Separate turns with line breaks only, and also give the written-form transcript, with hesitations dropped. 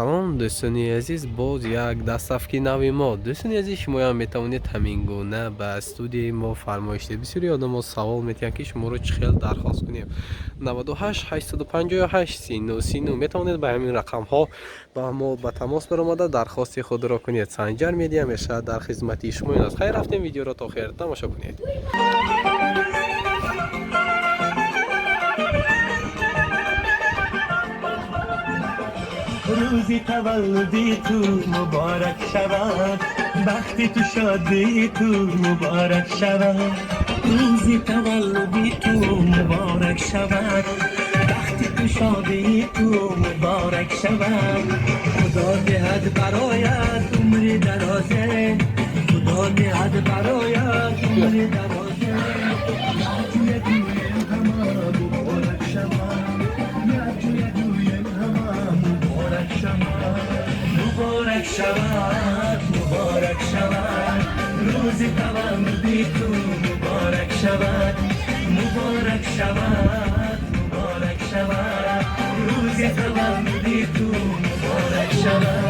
Салом, дӯстони азиз, боз як доставки нави мо. Дӯстони азиз, шумоям метавонед ҳамин гуна ба студияи мо фармоиш диҳед. Бисёри одамо савол метиҳанд, ки шуморо чӣ хел дархост кунем. 98 858 39 39, метавонед ба ҳамин рақамҳо ба мо ба тамос баромада, дархости худро кунед. Санҷар Медиа ҳамеша дар хизмати шумо аст. Хайр, рафтем, видеоро то охир тамошо кунед.
Рӯзи таваллуди ту муборак шавад, бахти ту, шодии ту муборак шавад. Рӯзи таваллуди ту муборак шавад, бахти ту, шодии ту муборак шавад. Худо диҳад бароят умри дарозе, Худо диҳад бароят умри дарозе. Якҷоя гӯем, ҳама муборак шавад, якҷоя гӯем, ҳама муборак шавад. Муборак шавад, муборак шавад, рӯзи таваллуди ту муборак шавад. Муборак шавад, муборак шавад, рӯзи таваллуди ту муборак шавад.